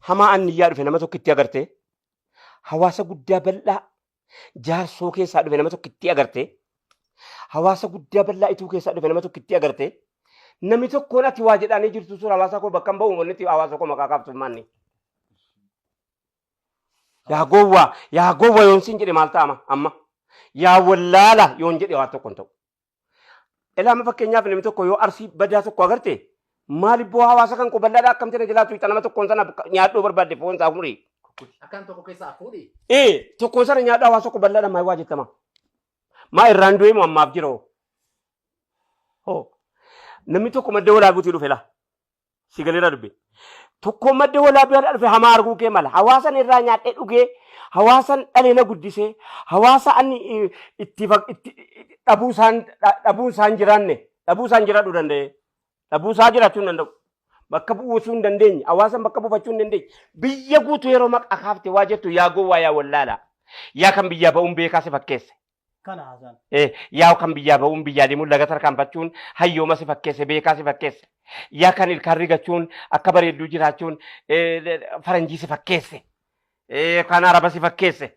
Hamaa anniyyaa dhufe nama tokkitti agartee? Hawaasa guddaa bal'aa jaarsoo keessaa dhufe nama tokkitti agartee? Hawaasa guddaa bal'aa ituu keessaa dhufe nama tokkitti agartee? Namni tokkoon ati waa jedhaanii jirtu sun hawaasa koo bakka hin ba'u wanni hawaasa koo maqaa kaaftu maanni. Yaa gowwaa yaa gowwa yoon siin jedhe maal ta'ama amma? Yaa wallaala yoon jedhe waan tokko hin ta'u. Ilaa amma fakkeenyaaf namni tokko yoo arsii badaa tokko agarte maal ibboo hawaasa kan koo bal'aadhaa akkamti na jalaa tuyxa nama tokkoon sana nyaadhoo barbaadde foon isaa fuudhi. Akkaan tokko keessaa fuudhi. Ee tokkoon sana nyaadhoo hawaasa koo bal'aadha maal waa jettama. Maa irraan du'ee moo ammaaf jira hoo. Hoo namni tokko madda walaabuutii dhufe laa. Si galeera dubbi. Tokko madda walaabii har'a dhufe hamaa arguu kee mala. Hawaasan irraa nyaadhee dhugee, hawaasan dhalee na guddisee, hawaasa ani itti itti dhabuu isaan dhabuu isaan jiraanne, dhabuu isaan jiraadhuu danda'e. Dhabuu isaa jiraachuu hin danda'u. Bakka bu'uusuu hin dandeenye, hawaasan bakka buufachuu hin dandeenye. Biyya guutuu yeroo maqaa kaafte waa jettu yaa gowwaa yaa wallaalaa. Yaa kan biyyaa ba'uun beekaa si fakkeesse. Kana haasaan. Yaa kan biyyaa ba'uun biyyaa deemuun laga tarkaanfachuun hayyooma si fakkeesse beekaa si fakkeesse. Yaa kan ilkaan rigachuun akka bareedduu jiraachuun faranjii si fakkeesse. Kan araba si fakkeesse.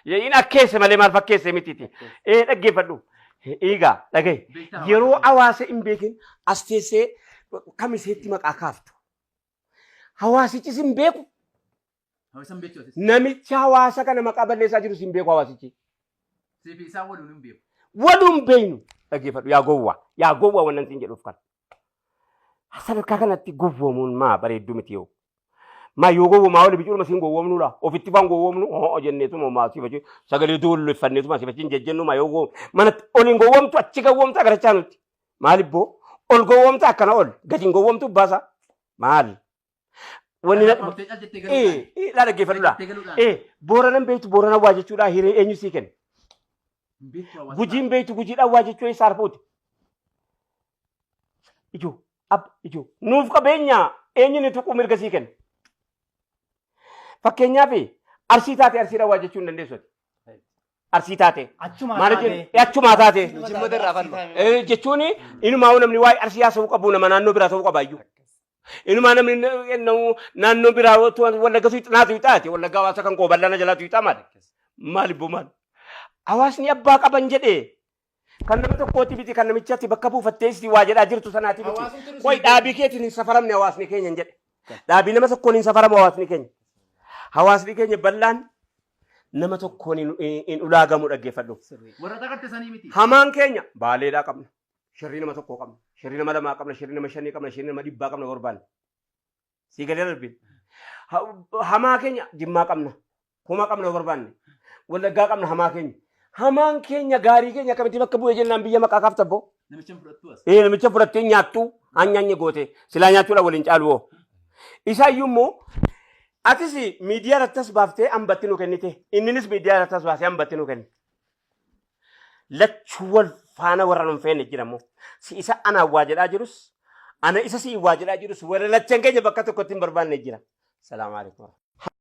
In akkeesse malee maal fakkeesse mitiiti. Dhaggeeffadhu. Egaa dhagahi. Yeroo hawaasa hin beekin as teessee kamiseetti maqaa kaaftu. Hawaasichis hin beeku. Hawaasa hin beektu atis. Namicha hawaasa kana maqaa balleessaa jirus hin beeku hawaasichi. Siif isaan waluun hin beeku. Waluun beeknu dhaggeeffadhu yaa gowwaa yaa gowwaa wannan siin jedhuuf kana. Sadarkaa kanatti gowwoomuun maa bareedduu miti yoo. Maa yoo gowwoomaa oli bicuudhuma siin gowwoomnuu laa ofitti faan gowwoomnu hoo jenneetuma maa siif achi sagalee doolleeffanneetuma siif achi hin jejjennu maa yoo gowwoom manatti ol hin gowwoomtu achi gowwoomta garachaa nutti. Maal ibboo ol gowwoomta akkana ol gadi hin gowwoomtu baasa maal. Wanni na Qabtee cal jettee galuudhaan. Laa dhaggeeffadhu laa. Jettee galuudhaan. Booranan beektu boorana waa jechuudha hiree eenyu sii kenne. Hin beektu hawaasa. Gujiin beektu gujiidhaan waa jechuu eessaa arfuuti. Ijoo ab ijoo nuuf qabeenya eenyu ni tuquu mirga sii kenne. Fakkeenyaaf arsii taate arsiidhaan waa jechuu hin dandeessu. ati. Arsii taate. Achumaa Maal taatee. jechuun achumaa taate. Jimmata irraa falma. Jechuun inumaa namni waa'ee arsii haasa'uu qabu nama naannoo biraa ta'uu qaba iyyuu. Inumaa namni naannoo biraa wallagga tuuxinaa tuuxaati wallagga hawaasa kan koo bal'ana jalaa tuuxaa maali? Maali boo maali? Hawaasni abbaa qaban jedhee kan nama tokkooti miti kan namichatti bakka buufattee si waa jedhaa jirtu sanaati miti. Hawaasumti nu Qoy dhaabii keetiin hin safaramne hawaasni keenya hin jedhe. Dhaabii nama tokkoon hin safaramu hawaasni keenya. Hawaasni keenya bal'aan nama tokkoon hin ulaagamu dhaggeeffadhu. Warra xaqatte sanii miti. Hamaan keenya baaleedhaa qabna. Shirrii nama tokkoo qabna. Shirrii nama lamaa qabna. Shirrii nama shanii qabna. Shirrii nama dhibbaa qabna barbaanne. Sii galee darbin. Hamaa keenya jimmaa qabna. Kuma qabna barbaanne. Wallaggaa qabna hamaa keenya. Hamaan keenya gaarii keenya akkamitti bakka bu'ee jennaan biyya maqaa kaafta abboo. Namicha hin fudhattu as. Ee namicha fudhattee nyaattu hanyaanye goote silaa nyaachuudha waliin caalu hoo. Isa iyyuu immoo atis miidiyaa irratti as baaftee hambatti nu kennite inninis miidiyaa irratti as baasee hambatti nu kenne. Lachuu wal faana warra nu hin feene jira immoo. Si isa anaan waa jedhaa jirus ana isa si waa jedhaa jirus warra lachan keenya bakka tokkotti hin barbaanne jira. Salaamu alaikum.